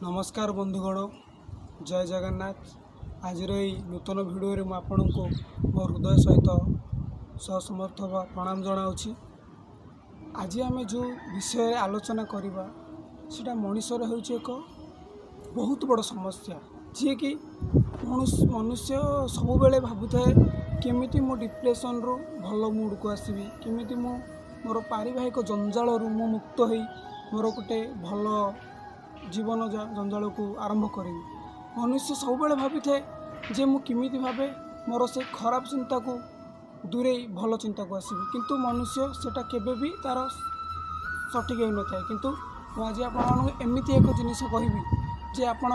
ନମସ୍କାର ବନ୍ଧୁଗଣ, ଜୟ ଜଗନ୍ନାଥ। ଆଜିର ଏଇ ନୂତନ ଭିଡ଼ିଓରେ ମୁଁ ଆପଣଙ୍କୁ ମୋ ହୃଦୟ ସହିତ ସସମର୍ଥ ପ୍ରଣାମ ଜଣାଉଛି। ଆଜି ଆମେ ଯେଉଁ ବିଷୟରେ ଆଲୋଚନା କରିବା, ସେଇଟା ମଣିଷର ହେଉଛି ଏକ ବହୁତ ବଡ଼ ସମସ୍ୟା, ଯିଏକି ମନୁଷ୍ୟ ସବୁବେଳେ ଭାବୁଥାଏ, କେମିତି ମୁଁ ଡିପ୍ରେସନ୍ରୁ ଭଲ ମୁଡ଼୍କୁ ଆସିବି, କେମିତି ମୁଁ ମୋର ପାରିବାରିକ ଜଞ୍ଜାଳରୁ ମୁଁ ମୁକ୍ତ ହେଇ ମୋର ଗୋଟେ ଭଲ ଜୀବନ ଜଞ୍ଜାଳକୁ ଆରମ୍ଭ କରିବି। ମନୁଷ୍ୟ ସବୁବେଳେ ଭାବିଥାଏ ଯେ ମୁଁ କେମିତି ଭାବେ ମୋର ସେ ଖରାପ ଚିନ୍ତାକୁ ଦୂରେଇ ଭଲ ଚିନ୍ତାକୁ ଆସିବି। କିନ୍ତୁ ମନୁଷ୍ୟ ସେଇଟା କେବେ ବି ତା'ର ସଠିକ୍ ହେଉନଥାଏ। କିନ୍ତୁ ମୁଁ ଆଜି ଆପଣମାନଙ୍କୁ ଏମିତି ଏକ ଜିନିଷ କହିବି ଯେ ଆପଣ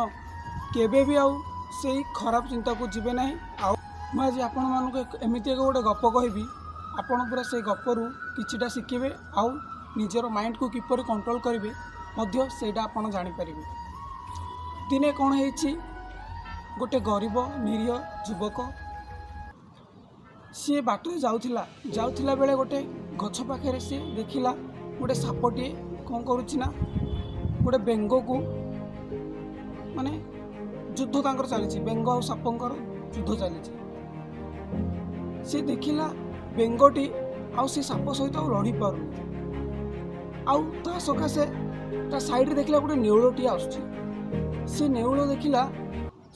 କେବେ ବି ଆଉ ସେଇ ଖରାପ ଚିନ୍ତାକୁ ଯିବେ ନାହିଁ। ଆଉ ମୁଁ ଆଜି ଆପଣମାନଙ୍କୁ ଏକ ଏମିତି ଏକ ଗୋଟେ ଗପ କହିବି, ଆପଣ ପୁରା ସେଇ ଗପରୁ କିଛିଟା ଶିଖିବେ ଆଉ ନିଜର ମାଇଣ୍ଡକୁ କିପରି କଣ୍ଟ୍ରୋଲ୍ କରିବେ ମଧ୍ୟ ସେଇଟା ଆପଣ ଜାଣିପାରିବେ। ଦିନେ କ'ଣ ହେଇଛି, ଗୋଟେ ଗରିବ ନିରୀହ ଯୁବକ ସିଏ ବାଟରେ ଯାଉଥିଲା। ଯାଉଥିଲା ବେଳେ ଗୋଟେ ଗଛ ପାଖରେ ସିଏ ଦେଖିଲା, ଗୋଟେ ସାପଟିଏ କ'ଣ କରୁଛି ନା ଗୋଟେ ବେଙ୍ଗକୁ, ମାନେ ଯୁଦ୍ଧ ତାଙ୍କର ଚାଲିଛି, ବେଙ୍ଗ ଆଉ ସାପଙ୍କର ଯୁଦ୍ଧ ଚାଲିଛି। ସେ ଦେଖିଲା ବେଙ୍ଗଟି ଆଉ ସେ ସାପ ସହିତ ଆଉ ଲଢ଼ି ପାରୁନି। ଆଉ ତା ସକାଶେ ତା ସାଇଡ଼ରେ ଦେଖିଲା ଗୋଟେ ନେଉଳଟିଏ ଆସୁଛି। ସେ ନେଉଳ ଦେଖିଲା,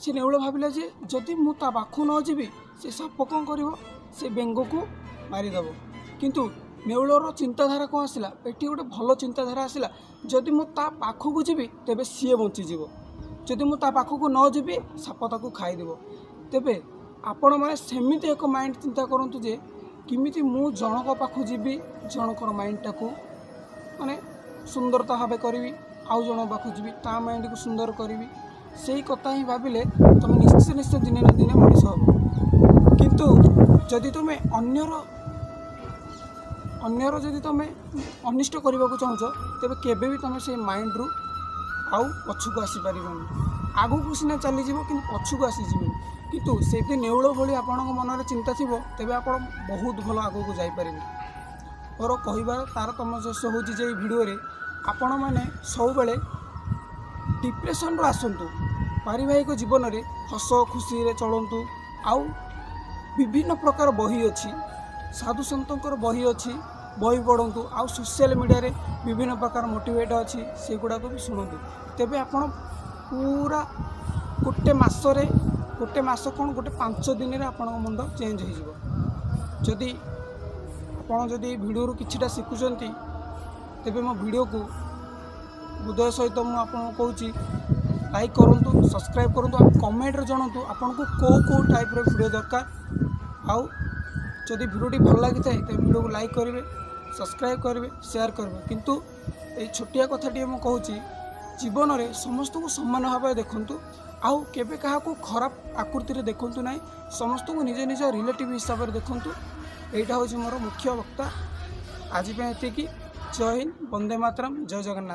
ସେ ନେଉଳ ଭାବିଲା ଯେ ଯଦି ମୁଁ ତା ପାଖକୁ ନ ଯିବି, ସେ ସାପ କ'ଣ କରିବ? ସେ ବେଙ୍ଗକୁ ମାରିଦେବ। କିନ୍ତୁ ନେଉଳର ଚିନ୍ତାଧାରା କ'ଣ ଆସିଲା? ଏଠି ଗୋଟେ ଭଲ ଚିନ୍ତାଧାରା ଆସିଲା, ଯଦି ମୁଁ ତା ପାଖକୁ ଯିବି ତେବେ ସିଏ ବଞ୍ଚିଯିବ, ଯଦି ମୁଁ ତା ପାଖକୁ ନ ଯିବି ସାପ ତାକୁ ଖାଇଦେବ। ତେବେ ଆପଣମାନେ ସେମିତି ଏକ ମାଇଣ୍ଡ ଚିନ୍ତା କରନ୍ତୁ ଯେ କେମିତି ମୁଁ ଜଣଙ୍କ ପାଖକୁ ଯିବି, ଜଣଙ୍କର ମାଇଣ୍ଡଟାକୁ ମାନେ ସୁନ୍ଦରତା ଭାବେ କରିବି, ଆଉ ଜଣଙ୍କ ପାଖକୁ ଯିବି, ତା ମାଇଣ୍ଡକୁ ସୁନ୍ଦର କରିବି। ସେଇ କଥା ହିଁ ଭାବିଲେ ତୁମେ ନିଶ୍ଚୟ ନିଶ୍ଚୟ ଦିନେ ନା ଦିନେ ମଣିଷ ହେବ। କିନ୍ତୁ ଯଦି ତୁମେ ଅନ୍ୟର ଯଦି ତୁମେ ଅନିଷ୍ଟ କରିବାକୁ ଚାହୁଁଛ, ତେବେ କେବେ ବି ତୁମେ ସେଇ ମାଇଣ୍ଡରୁ ଆଉ ପଛକୁ ଆସିପାରିବନି। ଆଗକୁ ସିନା ଚାଲିଯିବ, କିନ୍ତୁ ପଛକୁ ଆସିଯିବନି। କିନ୍ତୁ ସେଇଠି ନେଉଳ ଭଳି ଆପଣଙ୍କ ମନରେ ଚିନ୍ତା ଥିବ, ତେବେ ଆପଣ ବହୁତ ଭଲ ଆଗକୁ ଯାଇପାରିବେ। ମୋର କହିବାର ତାରତମ୍ୟ ଶେଷ ହେଉଛି ଯେ ଏଇ ଭିଡ଼ିଓରେ ଆପଣମାନେ ସବୁବେଳେ ଡିପ୍ରେସନ୍ରୁ ଆସନ୍ତୁ, ପାରିବାରିକ ଜୀବନରେ ହସ ଖୁସିରେ ଚଳନ୍ତୁ। ଆଉ ବିଭିନ୍ନ ପ୍ରକାର ବହି ଅଛି, ସାଧୁ ସନ୍ଥଙ୍କର ବହି ଅଛି, ବହି ପଢ଼ନ୍ତୁ। ଆଉ ସୋସିଆଲ ମିଡ଼ିଆରେ ବିଭିନ୍ନ ପ୍ରକାର ମୋଟିଭେଟ୍ ଅଛି, ସେଗୁଡ଼ାକ ବି ଶୁଣନ୍ତୁ। ତେବେ ଆପଣ ପୁରା ଗୋଟେ ମାସରେ, ଗୋଟେ ମାସ କ'ଣ, ଗୋଟେ 5 ଦିନରେ ଆପଣଙ୍କ ମୁଣ୍ଡ ଚେଞ୍ଜ ହେଇଯିବ। ଯଦି ଆପଣ ଯଦି ଏଇ ଭିଡ଼ିଓରୁ କିଛିଟା ଶିଖୁଛନ୍ତି, ତେବେ ମୋ ଭିଡ଼ିଓକୁ ହୃଦୟ ସହିତ ମୁଁ ଆପଣଙ୍କୁ କହୁଛି, ଲାଇକ୍ କରନ୍ତୁ, ସବସ୍କ୍ରାଇବ୍ କରନ୍ତୁ ଆଉ କମେଣ୍ଟରେ ଜଣାନ୍ତୁ ଆପଣଙ୍କୁ କେଉଁ କେଉଁ ଟାଇପ୍ର ଭିଡ଼ିଓ ଦରକାର। ଆଉ ଯଦି ଭିଡ଼ିଓଟି ଭଲ ଲାଗିଥାଏ, ତେବେ ଭିଡ଼ିଓକୁ ଲାଇକ୍ କରିବେ, ସବସ୍କ୍ରାଇବ୍ କରିବେ, ସେୟାର କରିବେ। କିନ୍ତୁ ଏଇ ଛୋଟିଆ କଥାଟିଏ ମୁଁ କହୁଛି, ଜୀବନରେ ସମସ୍ତଙ୍କୁ ସମାନ ଭାବରେ ଦେଖନ୍ତୁ ଆଉ କେବେ କାହାକୁ ଖରାପ ଆକୃତିରେ ଦେଖନ୍ତୁ ନାହିଁ। ସମସ୍ତଙ୍କୁ ନିଜ ନିଜ ରିଲେଟିଭ୍ ହିସାବରେ ଦେଖନ୍ତୁ। ଏଇଟା ହେଉଛି ମୋର ମୁଖ୍ୟ ବକ୍ତା। ଆଜି ପାଇଁ ଏତିକି। ଜୟ ହିନ୍ଦ, ବନ୍ଦେ ମାତରମ୍, ଜୟ ଜଗନ୍ନାଥ।